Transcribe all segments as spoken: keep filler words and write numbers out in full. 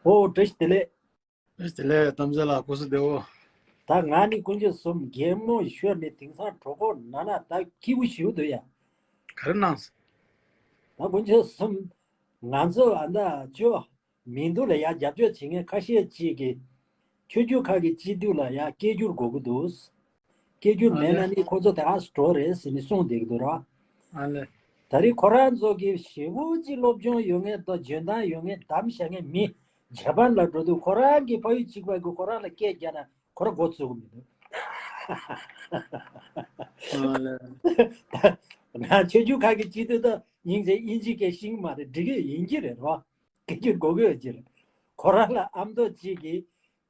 ཨོ། བཀྲ་ཤིས་བདེ་ལེགས། བཀྲ་ཤིས་བདེ་ལེགས། དམ་ཚིག་ལགས། སྐུ་གཟུགས་བདེ་པོ། ད་ང་ནི་དཀོན་མཆོག་གསུམ། རྒན་མོ་ཤོར་ནས་དེང་སང་གྲོད་ཁོག་ན་ན་ད་སྐྱིད་པོ་ཞིག་འདུག་ཡ། ག་རེ་གནང་སོང་། ད་དཀོན་མཆོག་གསུམ། ང་ཚོ་ཨ་མདའ་ཅོ་མི་འདུག་ལ་ཡ། རྒྱབ་སྐྱོར་བྱེད་མཁན་ཁ་ཤས་ཅིག་གིས་ཆོས་བརྒྱུད་ཁག་གི་སྤྱི་འཐུས་ལ་ཡ་སྐད་སྒྱུར་དགོས་ཀྱི་འདུག་སྐད་སྒྱུར་མེད་ན་ནི་ཁོ་ཚོ་དེ་ག་སུ་འགྲོ་རེད་ཟེར་ནས་གསུངས་བསྡད་ཀྱི་འདུག་ར། ཨ་ལེ། ད་རེས་ཁོ་རང་ཚོ་གི་ཞེ་པོ་ཅིག་སློབ་སྦྱོང་ཡོད་མཁན་དང་འཇོན་ཐང་ཡོད་མཁན་གདམ་བཞག་མཁན་མི་ཇ་པན་ལ་འགྲོ་དུས། ཁོ་རང་གི་ཕ་ཡུལ་གཅིག་པ་གི་ཁོ་རང་ལ་སྐད་རྒྱག་ན་ཁོ་རང་མགོ་ཚོས་ཀྱི་མི་འདུག་ང་ཆོས་བརྒྱུད་ཁག་གི་སྤྱི་འཐུས་དང་སྙིང་རྗེ་དབྱིན་ཇི་སྐད་ཤེས་ཀྱི་མ་རེད། འགྲིག་གི་ཡིན་གྱི་རེད་རོ། སྐད་སྒྱུར་དགོས་ཀྱི་ཡོད་ཀྱི་རེད། ཁོ་རང་ལ་ཨ་མདོ་གཅིག་གིས་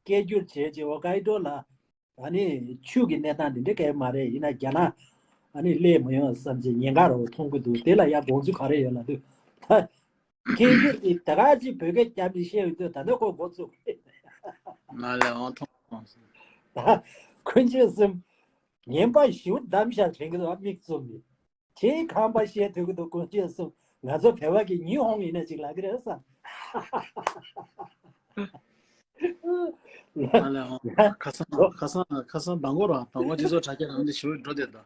སྐད་སྒྱུར་བྱས་རྗེས་ཧོ་ཀའི་ཏོ་ལ། ཨ་ནི་ཆུ་གི་གནས་སྟངས་དེ་འདྲ་གས་མ་རེད། ཡིན་ན་རྒྱ་ནག་ཨ་ནི་སླེབས་མི་ཡོང་བསམ་བྱས་ཉེན་ཁ་རུ་མཐོང་གི་འདུག་དེ་ལ་ཡ་དགོངས་ཚུལ་ག་རེ་ཡོད་ལབ་དུས། ད་སྐད་སྒྱུར་དེ་ད་ག་ཅིག་བོད་སྐད་རྒྱབ་ནས་བཤད་ཡོང་དུས་ད་ལྟ་ཁོ་མགོ་ཚོས། ང་ལས་འོང་མཐོང་སོང་། ད་དཀོན་མཆོག་གསུམ། ངན་པ་ཞེ་པོ་གདམ་བཞག་དྲན་གི་འདུག་མིག་བཙུམ་ནས། ཁྱེད་ཁམས་པ་བཤད་ཐུབ་ཀྱི་འདུག་དཀོན་མཆོག་གསུམ། ང་ཚོ་བོད་པ་གི་ཉི་ཧོང་ཡིན་ན་ཅིག་ལབ་ཀྱི་རེད་བསམ། ང་ལས་འོང་། ཁ་སང་ཁ་སང་ཁ་སང་དང་པོ་རང་དང་པོ་དེ་ཚོ་དྲ་རྒྱ་རང་དེ་ཞུ་འགྲོ་བསྡད་དོ།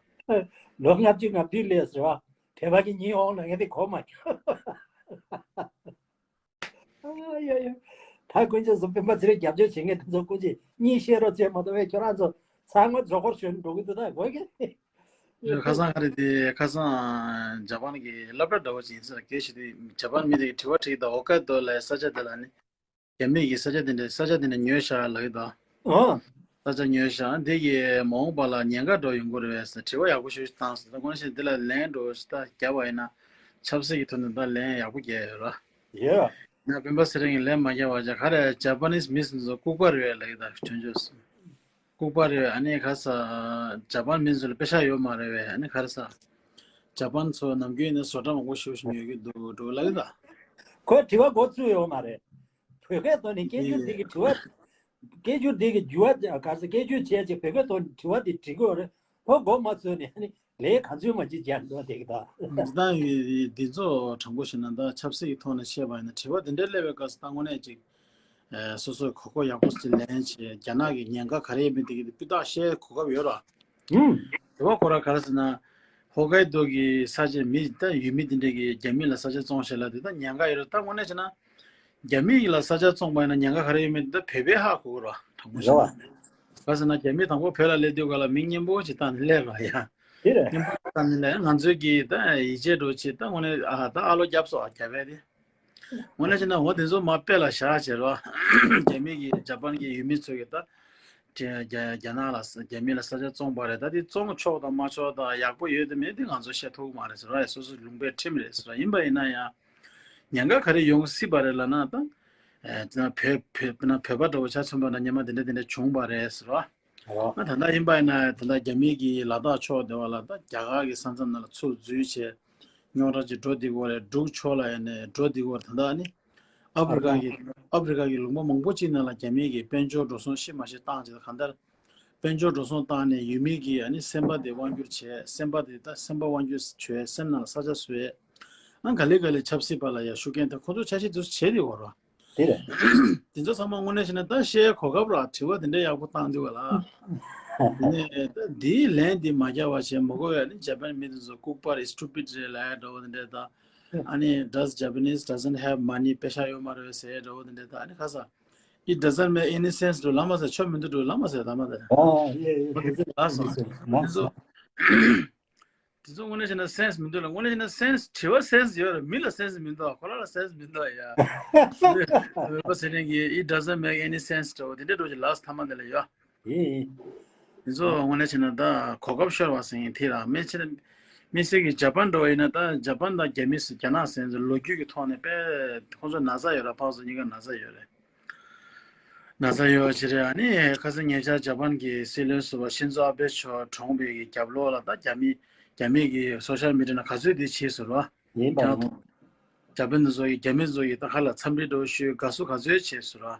ལོ་ལྔ་བཅུ་ང་བདུན་སླེབས་ཟེར་བ། བོད་པ་གི་ཉི་ཧོང་ལ་ངས་དེ་གོ་མ་ཡ་ཡ་ཡ། ད་དཀོན་མཆོག་གསུམ། སྤེན་པ་ཚེ་རིང་རྒྱབ་སྐྱོར་བྱེད་མཁན་དེ་ཚོ་སྐུ་མཁྱེན། གཉིད་སད་རོགས་བྱས་མ་གཏོགས་པས་ཁྱོད་རང་ཚོ་ཚང་མ་རྫོགས་སྐོར་ཞོན་འགྲོ་གི་འདུག་ད་གོ་གི། ཁ་སང་ག་རེ་དེ་ཁ་སང་ཇ་པན་གྱི་སློབ་གྲྭ་འདྲ་བོ་ཅིག་ཡིན་ས་རེད། སྐད་ཆ་དེ་ཇ་པན་མི་དེ་གི་དྲི་བ་དྲིས་དང་། ཧོ་ཀའི་ཏོ་ལ་ས་ཆ་དེ་ལ་ནི་རྒྱ་མི་གི་ས་ཆ་དེ་འདྲ་ས་ཆ་དེ་འདྲ་ཉོས་ཤག་ལབ་ཀྱི་འདུག་ཨ། ས་ཆ་ཉོས་ཤག་དེ་གི་མ་འོངས་པ་ལ་ཉེན་ཁ་འདྲ་བོ་ཡོང་གི་རེད་པས་ཟེར་དྲི་བ་ཡག་པོ་ཞེ་པོ་ཞིག་བཏང་སོང་། ད་དངོས་གནས་བྱས་ན་དེ་ལ་ལན་འདྲ་བོ་ཞིག་ད་བརྒྱབ་པ་ཡིན་ན་ཆབ་སྲིད་ཀྱི་ཐོག་ནས་ད་ལན་ཡག་པོ་རྒྱག་ཡོད་ར། ཡ། ཡང་སྤེན་པ་ཚེ་རིང་གིས་ལན་མ་རྒྱབ་པ་བྱས། ག་རེ་ཇ་པ་ནིས་མི་ཚོ་ལྐུགས་པ་རེད་པས་ལབ་ཀྱི་འདུག་དོན་ཆོས་སུ། ལྐུགས་པ་རེད། ཨ་ནི་ག་རེ་ཟ། ཇ་པན་མི་ཚོ་ལ་པེ་ཤག་ཡོད་མ་རེད་པས། ཨ་ནི་ག་རེ་ཟ། ཇ་པན་ཚོ་ནམ་རྒྱུན་ནས་བཟོ་གྲྭ་མང་པོ་ཞེ་པོ་ཞིག་ཉོ་གི་འདུག་འདྲ་བོ་ལབ་ཀྱི་འདུག་ཁོས་དྲི་བ་མགོ་ཚོས་ཡོད་མ་རེད། བོད་སྐད་ཐོག་ནས་སྐད་སྒྱུར་འདི་གི་དྲི་བ། སྐད་སྒྱུར་འདི་གི་འགྱུར་བ་ག་རེ་ཟ། སྐད་སྒྱུར་བྱས་རྗེས་བོད་སྐད་ཐོག་ནས་དྲི་བ་འདི་དྲི་དགོས་རེད། ཁོ་མགོ་མ་ཚོས་ནས་ཨ་ནི། ལས་ག་ཚོད་མ་ཅིག་རྒྱག་འགྲོ་བསྡད་ཀྱི་འདུག་འདི་ལྟ་བུའི་འདི་ཚོ་དྲང་པོ་བཤད་ན་ད་ཆབ་སྲིད་ཀྱི་ཐོག་ནས་བཤད་པ་ཡིན་ན་དྲི་བ་འདི་འདྲའི་སླེབས་པའི་སྐབས་སུ་ད་དངོས་གནས་ཅིག་ཨེ། སོ་སོས་གོ་སྐབས་ཡག་པོ་ཅིག་ལེན་བྱས། རྒྱ་ནག་གི་ཉེན་ཁ་ག་རེ་ཡིན་མིན་དེ་གི་སྤུས་དག་བཤད་གོ་སྐབས་ཡོད་ར། ཧུམ། དྲི་བ་ཁོ་རང་ག་རེ་ཟེར་ན། ཧོ་ཀའི་ཏོ་གི་ས་ཆའི་མི་ད་ཡུལ་མི་དེ་འདྲས་ཀྱིས་རྒྱ་མི་ལ་ས་ཆ་བཙོང་བཞག་ལབ་དེ་ད་ཉེན་ཁ་ཡོད་ར། ད་དངོས་གནས་བྱས་ན། རྒྱ་མི་ཡིས་ལ་ས་ཆ་བཙོངས་པ་ཡིན་ན་ཉེན་ཁ་ག་རེ་ཡོད་མེད་འདི་བོད་པས་ཧ་གོ་གི་རེད་པ། དྲང་པོ་བཤད་ན། ག་རེ་ཟེར་ན་རྒྱ་མི་དང་པོ་བོད་ལ་སླེབས་དུས་ག་ལ་མི་སྙན་པོ་ཅིག་བཏང་ནས་སླེབས་པ་ཡ། དེ་རེད། སྙན་པོ་བཏང་ནས་སླེབས། ང་ཚོའི་གི་ད་ཡིད་ཆེས་འདྲ་བོ་ཅིག་ད་དངོས་གནས་ཨ་ད་ཨ་ལོ་བརྒྱབ་སོང་ཨ་རྒྱ་བལ་དེ། དངོས་གནས་བྱས་ན་འོ་དེ་ཚོ་མར་དཔེ་ལ་བཞག་བྱས་རོ། རྒྱ་མི་གི་ཇ་པན་གི་ཡུལ་མི་ཚོ་གི་ད། རྒྱ་རྒྱ་རྒྱ་ནག་ལ་ས་རྒྱ་མི་ལ་ས་ཆ་བཙོངས་པ་རེད། ད་དེ་བཙོང་ཆོག་དང་མ་ཆོག་དང་ཡག་པོ་ཡོད་དང་མེད་དེ་ང་ཚོ་བཤད་ཐུབ་ཀྱི་མ་རེད་ཟེར་རོ། ཡ། སོ་སོ་ལུང་པའི་ཁྲིམས་རེད་ཟེར་རོ། ཡིན་པ་ཡིན་ན་ཡང་། ཉེན་ཁ་ག་རེ་ཡོང་སྲིད་པ་རེད་ལབ་ན་ད། ཨེ། བོད་བོད་བོད་པ་འདྲ་བོ་ཆ་མཚོན་པ་ན་སྔོན་མ་དེ་འདྲ་དེ་འདྲ་བྱུང་བ་རེད་ཟེར་བ། ཨ། ད་ལྟ་ཡིན་པ་ཡིན་ན་ད་ལྟ་རྒྱ་མི་གིས་ལ་དྭགས་ཕྱོགས་དེ་བ་ལ་ད་རྒྱ་གར་གྱི་ས་མཚམས་ནང་ལ་ཚུར་འཛུལ་བྱས། རྙོག་དྲ་ཅིག་འགྲོ་བསྡད་ཀྱི་ཡོད་རེད། འབྲུག་ཕྱོགས་ལ་ཡིན་ནའི་འགྲོ་བསྡད་ཀྱི་ཡོད་རེད། ད་ལྟ་ནི་ཨ་ཕི་རི་ཀ་གི་ཨ་ཕི་རི་ཀ་གི་ལུང་པ་མང་པོ་ཅིག་ནང་ལ་རྒྱ་མི་གིས་དཔལ་འབྱོར་འགྲོ་སོང་ཤི་མ་ཤི་བཏང་བྱས། གང་ལྟར། དཔལ་འབྱོར་འགྲོ་སོང་བཏང་ནས་ཡུལ་མི་གི་ཨ་ནི་སེམས་པ་དེ་དབང་སྒྱུར་བྱས། སེམས་པ་དེ་ད་སེམས་པ་དབང་སྒྱུར་བྱས། སེམས་ནང་ལ་ས་ཆ་བཟོས། ཨ། ག་ལེ་ག་ལེ་ཆབ་སྲིད་པ་ལ་ཡ་ཤུགས་རྐྱེན་དང་ཁོ་ཚོ་ཆ་ཤས་དེ་ཚོ་བྱས་ཏེ་ཡོད་རེད། དེ་རེད། དེ་ཚོ་ཚང་མ་དངོས་གནས་བྱས་ན་ད་བཤད་གོ་སྐབས་ར། དྲི་བ་དེ་འདྲ་ཡག་པོ་བཏང་འདུག་ག་ལ། དེ་ནས་ད་དེའི་ལན་དེ་མ་རྒྱག་པ་བྱས་མ་དགོས་པའི་ཨ་ནི་ཇ་པན་མི་དེ་ཚོ་ལྐུགས་པ་རེད། སི་ཊུ་པིཌ་རེད་ལབ་ཡ་འདྲ་བོ་དེ་འདྲ་ད། ཨ་ནི། Does Japanese doesn't have money? པེ་ཤག་ཡོད་མ་རེད་ཟེར་ཡ་འདྲ་བོ་དེ་འདྲ་ད། ཨ་ནི་ཁ་ས། It doesn't make any sense འགྲོ་ལབ་མ་ཟེར། ཆོ་མི་འདུག་འགྲོ་ལབ་མ་ཟེར། ད་མ་ད། ཨ། ཡེ་ཡེ། ཁོ་དེ་ཚོ་ལབ་སོང་། དེ་ཚོ་དེ་ཚོ་དངོས་གནས་བྱས་ན་སེན་སི་མི་འདུག་ལ། དངོས་གནས་བྱས་ན་སེན་སི། དྲི་བ་སེན་སི་ཡོད་རེད། མི་ལ་སེན་སི་མི་འདུག་ཁོ་རང་ལ་སེན་སི་མི་འདུག་ཡ། བོད་པ་ཚེ་རིང་གིས་It doesn't make any sense འདྲ་བོ་དེ་འདྲ་འགྲོ་ཅིག་ལབ་སོང་། ཐ་མ་དེ་ལ་ཡ། ཡིན། དེ་ཚོ་དངོས་གནས་བྱས་ན་ད་གོ་སྐབས་ཤོར་བ་ཟེར་མཁན་དེ་ར། མི་ཚེ་མི་ཚེ་གི་ཇ་པན་འདྲ་བོ་ཡིན་ན་ད་ཇ་པན་དང་རྒྱ་མི་ཟེར། རྒྱ་ནག་ཟེར་མཁན་ཚོ་ལོ་རྒྱུས་ཀྱི་ཐོག་ནས་དཔེ་ཁོང་ཚོ་ན་ཚ་ཡོད་ར། ཕར་ཚུར་གཉིས་ཀ་ན་ཚ་ཡོད་རེད། ན་ཚ་ཡོད་པ་ཅིག་རེད། ཨ་ནི་ཁ་སང་ཉེ་ཆར་ཇ་པན་གྱི་སྲིད་བློན་ཟུར་པ་ཤིན་ཛོ་ཨ་བྷེ་མཆོག་གྲོངས་པའི་གི་རྒྱབ་ལོགས་ལ་ད་རྒྱ་མི་རྒྱ་མི་གི་སོ་ཤལ་མི་ཌི་ཡ་ནང་ག་ཚོད་དེ་བྱས་ཟེར་བ། ཡིན་པ་རེད། ཇ་པན་ཚོ་གིས་རྒྱ་མི་ཚོ་གིས་ད་ག་ལ་འཚམས་འདྲི་འདྲ་བོ་ཞུས། དགའ་བསུ་ག་ཚོད་བྱས་ཟེར་བ།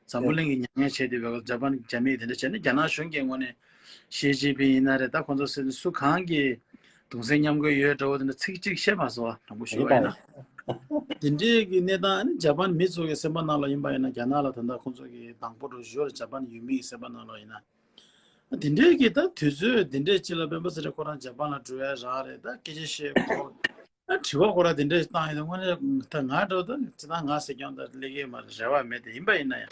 འཛམ་བུ་གླིང་གི་མྱ་ངན་བྱས་བསྡད་པའི་ཇ་པན་རྒྱ་མི་དེ་འདྲ་བྱས་ནས་རྒྱ་ནག་གཞུང་གི་ངོས་ནས་ཞི་ཅིན་ཕིང་ཡིན་ན་རེད། ད་ཁོང་ཚོ་སྲིད་སུ་གང་གི་གདུང་སེམས་མཉམ་སྐྱེད་ཡོད་འདྲ་བོ་དེ་འདྲ་ཚིག་གཅིག་བཤད་མ་སོང་བ། དྲང་པོ་ཞུ་བ་ཡིན་ན། དེ་འདྲའི་གི་གནས་སྟངས། ཨ་ནི་ཇ་པན་མི་ཚོ་གི་སེམས་པ་ནང་ལ་ཡིན་པ་ཡིན་ན། རྒྱ་ནག་ལ་ད་ལྟ་ཁོང་ཚོ་གི་དང་པོ་འགྲོ་ཞོར་ཇ་པན་ཡུལ་མི་གི་སེམས་པ་ནང་ལ་ཡིན་ན། དེ་འདྲའི་གི་ད་དུས་ཚོད་དེ་འདྲའི་ཅིག་ལ་སྤེན་པ་ཚེ་རིང་ཁོ་རང་ཇ་པན་ལ་འགྲོ་ཡ་རག་རེད། ད་སྐད་ཆ་བཤད་དགོས། ད་དྲི་བ་ཁོ་རང་དེ་འདྲའི་བཏང་ཡོད། ད་དངོས་གནས་ད་ང་འདྲ་བོ་ད་ཇི་ལྟར་ང་སྲིད་སྐྱོང་ད་སླེབས་ཀྱི་མ་རེད། རེ་བ་མེད་དེ། ཡིན་པ་ཡིན་ན་ཡང་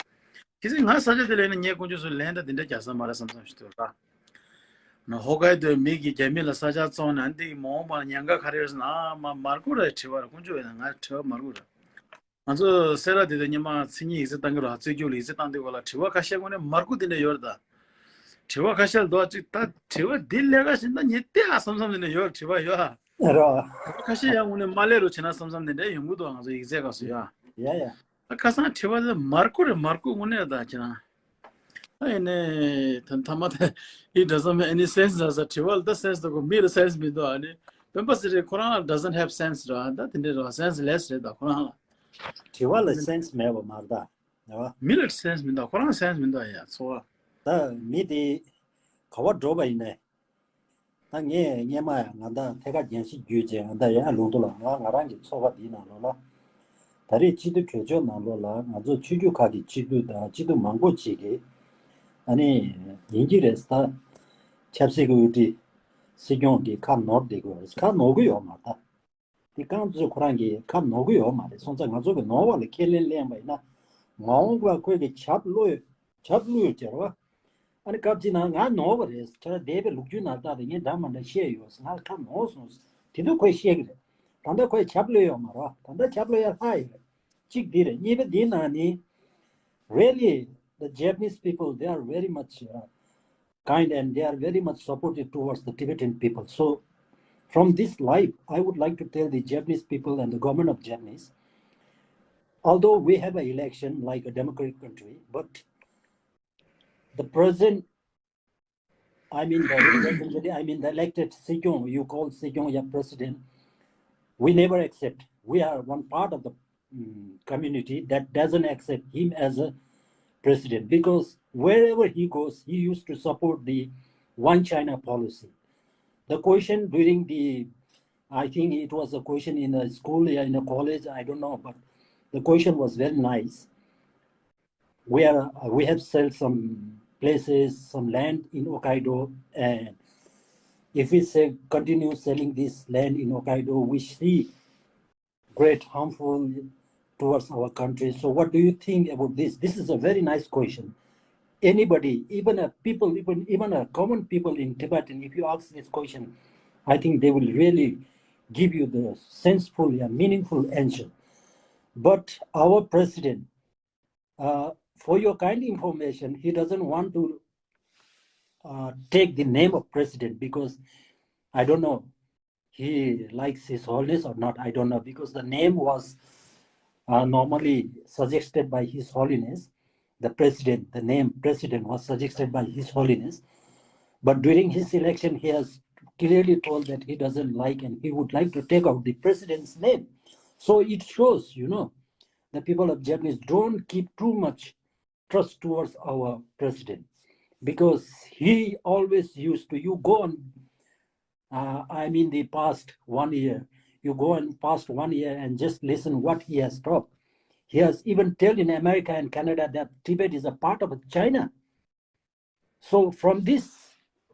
གལ་སྲིད་ང་ས་ཆ་དེ་ལ་ཡིན་ན་ངས་དཀོན་མཆོག་གསུམ་ལན་ད་དེ་འདྲ་རྒྱག་ས་མ་རེད་བསམ་བསམ་ཞིག་འདུག་ད། ན་ཧོ་ཀའི་དོའི་མི་གིས་རྒྱ་མི་ལ་ས་ཆ་བཙོང་ནས་འདི་མ་འོངས་པ་ཉེན་ཁ་ག་རེ་ཡོད་ཟེར་ན། ཨ་མ་མར་ཁུ་ར་དྲི་བ་ར་དཀོན་མཆོག་ཡོད་ན་ང་དྲི་བ་མར་ཁུ་ར། ང་ཚོ་སེ་ར་དེ་དུས་སྔོན་མ་མཚན་ཉིད་ཡིག་ཚད་བཏང་གི་ར། རྩོད་རྒྱུགས་ལ་ཡིག་ཚད་བཏང་དུས་ག་ལ་དྲི་བ་ཁ་ཤས་ངོ་ནས་མར་ཁུ་དེ་འདྲ་ཡོད་རེད་ད། དྲི་བ་ཁ་ཤས་ལ་འདུག་ཅིག་ད་དྲི་བ་འདི་ལས་ཀ་བྱེད་ན་ཉེ་དེ་ཨ་བསམ་བསམ་དེ་འདྲ་ཡོད། དྲི་བ་ཡོད་ཨ། རོ། དྲི་བ་ཁ་ཤས་ཡང་ངོ་ནས་མ་ལས་རོགས་བྱེད་ན་བསམ་བསམ་དེ་འདྲ་ཡོང་གི་འདུག་ང་ཚོ་ཡིག་ཚད་སྐབས་སུ་ཡ། ཡ་ཡ། ད་ཁ་སང་དྲི་བ་དེ་མར་ཁུ་རེད། མར་ཁུ་དངོས་གནས་ད་ཁྱེད་རང་། ད་ཡིན་ནའི་ད་མཐའ་མ་ད་it doesn't make any sense ཟེར་ས། དྲི་བ་ལ་ད་སེན་སི་འདུག་གོ་མི་ལ་སེན་སི་མི་འདུག་ཨ་ནི་སྤེན་པ་ཚེ་རིང་ཁོ་རང་ལ་doesn't have sense ར། ད་དེ་འདྲའི་ར་སེན་སི་ལེ་སི་རེད་ད་ཁོ་རང་ལ། དྲི་བ་ལ་སེན་སི་མེད་པ་མ་རེད་ད། རེད་བ། མི་ལ་སེན་སི་མི་འདུག་ཁོ་རང་སེན་སི་མི་འདུག་ཡ་ཚོ་བ། ད་མི་དེ་ག་བ་འགྲོ་བ་ཡིན་ནའི། ད་ངས་སྔོན་མ་ཡང་ང་ད་ཐད་ཀར་རྒྱང་ཤེལ་བརྒྱུད་བྱས་ང་ད་ཡང་ལུང་དུ་ལ་ང་ང་རང་གི་ཚོགས་པ་འདིའི་ནང་ལོགས་ལ། ད་རེས་སྤྱི་འཐུས་གྲོས་ཆོད་ནང་ལོགས་ལ་ང་ཚོ་ཆོས་བརྒྱུད་ཁག་གི་སྤྱི་འཐུས་དང་སྤྱི་འཐུས་མང་པོ་ཅིག་གིས་ཨ་ནི་ཡིན་གྱི་རེད། ད་ཆབ་སྲིད་ཀྱི་དབུ་ཁྲིད་སྲིད་སྐྱོང་གིས་ཁ་ནོར་བསྡད་ཀྱི་ཡོད་རེད། ཁ་ནོར་གྱི་ཡོད་མ་རེད་ད། དེ་རྐང་བཙུགས་ཁོ་རང་གིས་ཁ་ནོར་གྱི་ཡོད་མ་རེད། སོང་ཙང་ང་ཚོ་གི་ནོར་བ་ལ་ཁས་ལེན་ལེན་པ་ཡིན་ན། མ་འོངས་པ་ཁོས་ཀྱི་ཆབ་བློ་ཡོད་ཆབ་བློ་ཡོད་ཅེས་རེད་བ། ཨ་ནི་སྐབས་གཅིག་ན་ང་ནོར་བ་རེད། ཁྱེད་རང་འདས་པའི་ལོ་རྒྱུས་ནང་ལྟ་དེ་ངས་འདྲ་མ་འདྲ་བཤད་ཡོད། ང་ཁ་ནོར་སོང་། དེ་དུས་ཁོས་བཤད་ཀྱི་རེད། ད་ལྟ་ཁོས་ཆབ་བློ་ཡོད་མ་རེད་བ། ད་ལྟ་ཆབ་བློ་ཡར་ལྷག་ཡོད་རེད། གཅིག་འདི་རེད། གཉིས་པ་འདི་ནང་ནི། Really, the Japanese people, they are very much, uh, kind and they are very much supportive towards the Tibetan people. So, from this live, I would like to tell the Japanese people and the government of Japanese, although we have an election like a democratic country, but the present, I mean the representative, I mean the elected Sikyong, you call Sikyong your president, we never accept. We are one part of the mm, community that doesn't accept him as a president, because wherever he goes, he used to support the one China policy. The question during the, I think it was a question in a school, yeah, in a college, I don't know, but the question was very nice. We are, uh, we have sold some places, some land in Hokkaido, and if we say continue selling this land in Hokkaido, we see great harmful towards our country. So what do you think about this? This is a very nice question. Anybody, even a people, even, even a common people in Tibet, and if you ask this question, I think they will really give you the sensible and meaningful answer. But our president, uh, for your kind information, he doesn't want to, uh, take the name of president because, I don't know, he likes His Holiness or not, I don't know, because the name was, uh, normally suggested by His Holiness, the President. The name President was suggested by His Holiness. But during his election, he has clearly told that he doesn't like and he would like to take out the President's name. So it shows, you know, the people of Japanese don't keep too much trust towards our President, because he always used to, you go on, uh, I mean, the past one year, you go and past one year and just listen what he has talked. He has even tell in America and Canada that Tibet is a part of China. So from this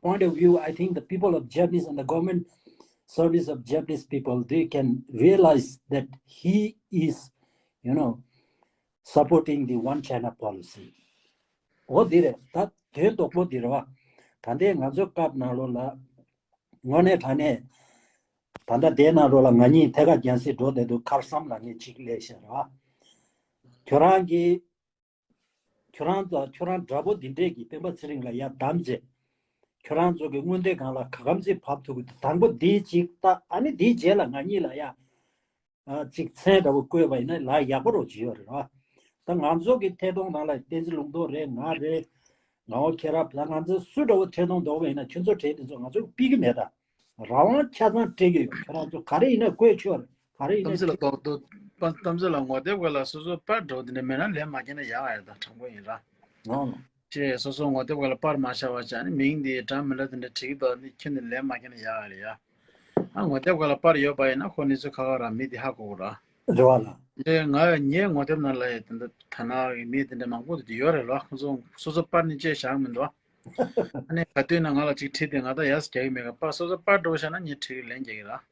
point of view, I think the people of Japanese and the government service of Japanese people, they can realize that he is, you know, supporting the one China policy. འོ་འདི་རེད། ད་དོན་དོག་པོ་འདི་རེད་བ། ད་ལྟའི་ང་ཚོ་སྐབས་ནང་ལོགས་ལ་དངོས་གནས་དྲང་གནས་ད་ལྟ་དེའི་ནང་ལོགས་ལ་ང་གཉིས་ཐད་ཀར་རྒྱང་སྲིང་འགྲོ་བསྡད་དུས་ཁར་བསམ་ལ་ངས་གཅིག་ལས་ཤེས་རེད་བ། ཁྱོད་རང་གིས་ཁྱོད་རང་ཚོ་ཁྱོད་རང་འདྲ་པོ་འདི་འདྲས་ཀྱི་སྤེན་པ་ཚེ་རིང་ལ་ཡ་བདམས་རྗེས། ཁྱོད་རང་ཚོ་གི་དངོས་འབྲེལ་སྒང་ལ་ག་གམ་ཚིག་བབས་ཐུབ་ཀྱི་འདུག་དང་པོ་འདིའི་གཅིག་ད་ཨ་ནི་འདིའི་རྗེས་ལ་ང་གཉིས་ལ་ཡ། ཨ་གཅིག་མཚན་འདྲ་པོ་བཀོད་པ་ཡིན་ན་ལ་ཡག་པོ་རོ་ཇི་ཡོད་རེད་བ། ད་ང་ཚོ་གི་ཐད་གཏོང་ནང་ལ་བསྟན་འཛིན་ལུང་རྟོགས་རེད། ང་རེད། ངག་དབང་མཁྱེན་རབ། ད་ང་ཚོ་སུ་འདྲ་པོ་ཐད་གཏོང་འདོགས་པ་ཡིན་ན་ཁྱོད་ཚོ་གྲས་འདི་ཚོ་ང་ཚོ་ཕིག་གི་མེད་ད། རང་དབང་ཆ་ཚང་སྤྲད་ཀྱི་ཡོད། ཁྱོད་རང་ཚོ་ག་རེ་ཡིན་ན་བཀོད་ཆོག་རེད། ག་རེ་ཡིན་ན་གཏམ་ཚེ་ལ་ཏོག་ཏོག་གཏམ་ཚེ་ལ་ངོ་དེབ་སྒང་ལ་སོ་སོ་པར་འདྲ་པོ་དེ་འདྲ་མེད་ན་ལན་མ་བསྐྱལ་ན་ཡག་ཨ་ཡ། ད་དྲང་པོ་ཡིན་ར། ཨོ། ཅེས་སོ་སོ་ངོ་དེབ་སྒང་ལ་པར་མ་ཤར་བ་བྱས་ནས་མིང་འདི་འདྲ་མི་འདྲ་དེ་འདྲ་བྲིས་ཀྱི་འདུག་ནི་ཁྱོན་ནས་ལན་མ་བསྐྱལ་ན་ཡག་ཨ་རེད་ཡ། ཨ་ངོ་དེབ་སྒང་ལ་པར་ཡོད་པ་ཡིན་ན་ཁོ་གནས་ཚུལ་ཁག་ཁག་ར་མི་འདི་ཧ་གོ་གི་ར། རེད་བ་ལ། དེ་ང་ངའི་ངོ་དེབ་ནང་ལ་ཡ་དེ་འདྲ་ཐ་ན་གི་མི་དེ་འདྲ་མང་པོ་དེ་ཡོད་རེད་ལ། ཁོ་ཚོ་སོ་སོ་པར་ནི་བཅད་བཞག་མི་འདུག་ཨ་ནི་ག་དུས་ན་ང་ལ་ཅིག་བྲིས་ཏེ་ང་ད་ཡག་ས་རྒྱག་གི་མེད་ག་པར་སོ་སོ་པར་འགྲོ་བཞག་ན་ངས་བྲིས་གི་ལན་རྒྱག་གི་ར།